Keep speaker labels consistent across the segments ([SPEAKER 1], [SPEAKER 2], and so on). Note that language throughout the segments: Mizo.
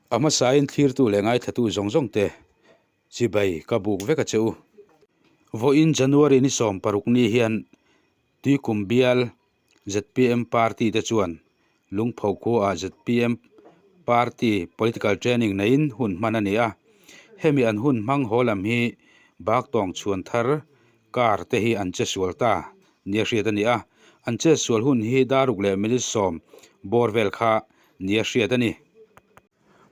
[SPEAKER 1] A hmasain thlirtu leh ngaithlatu zawng zawng te chibai ka buk vek a che u. Vawiin January ni 16 ni hian Tuikum bial zpm party te chuan Lungpho khuaah zpm party political training neiin hun hman a ni a. Hemi an hun hmang haw lam hi Baktawng chhuan thar car te hi an che sual ta nia hriat a ni a. An che sual hun hi daruk leh minute sawm bawr vel kha nia hriat a ni.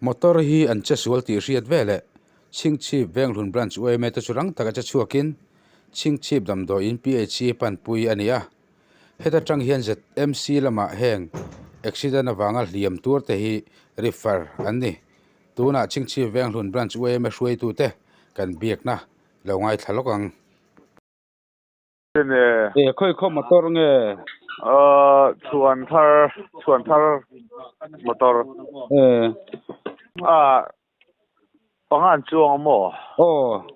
[SPEAKER 1] Motor hi an che sual tih hriat veleh Chhingchhip Venghlun Branch yma te chu rang taka che chhuakin Chhingchhip damdawiin PHC panpui a ni a. Heta tang hian ZMC lamah heng accident avanga hliam tuar te hi refer an ni. Tunah Chhingchhip Venghlun Branch yma hruaitute kan biakna lo ngaithla lawk ang.
[SPEAKER 2] Enge?
[SPEAKER 1] E khawi khaw motor nge?
[SPEAKER 2] Aw chhuan thar chhuan thar motor.
[SPEAKER 1] E.
[SPEAKER 2] A panga an chuang a maw?
[SPEAKER 1] Aw.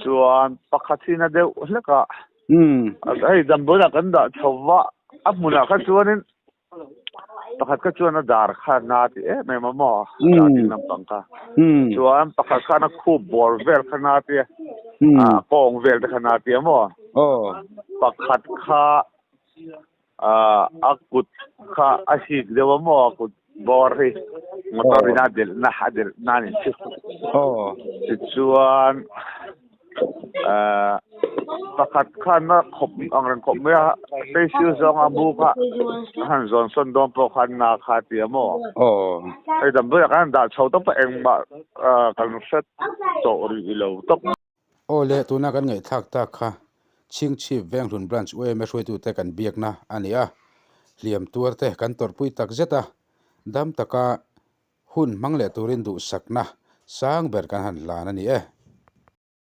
[SPEAKER 2] Chuan pakhat hi na deuh hlek a.
[SPEAKER 1] Umm.
[SPEAKER 2] Hei damdawiinah kan dah chho va a hmunah kha chuanin Pakhat kha chuan a dar kha na ti em em a maw dar ding lampang kha chuan pakhat khan a khup bawr vel kha na ti a a kawng vel te kha na ti a maw pakhat kha a kut kha a hik deuh a maw a kut bawr hi motor in a delh na a delh na a ni chu tichuan. Pakhat khan a khawp ang reng khawp mai a, facial zawng a mu kha a han zawn sawn dawn pawh khan na kha a ti a maw? Hei damdawi ah khan dah chho tawp a engmah kan hre tawh rih lo tawp.
[SPEAKER 1] Aw le, tuna kan ngaihthlak tak kha Chhingchhip Venghlun Branch yma hruaitute kan biakna a ni a, hliam tuarte kan tawrhpui tak zet a, dam taka Hun hmang leh turin duhsakna sang ber kan han hlan a ni e.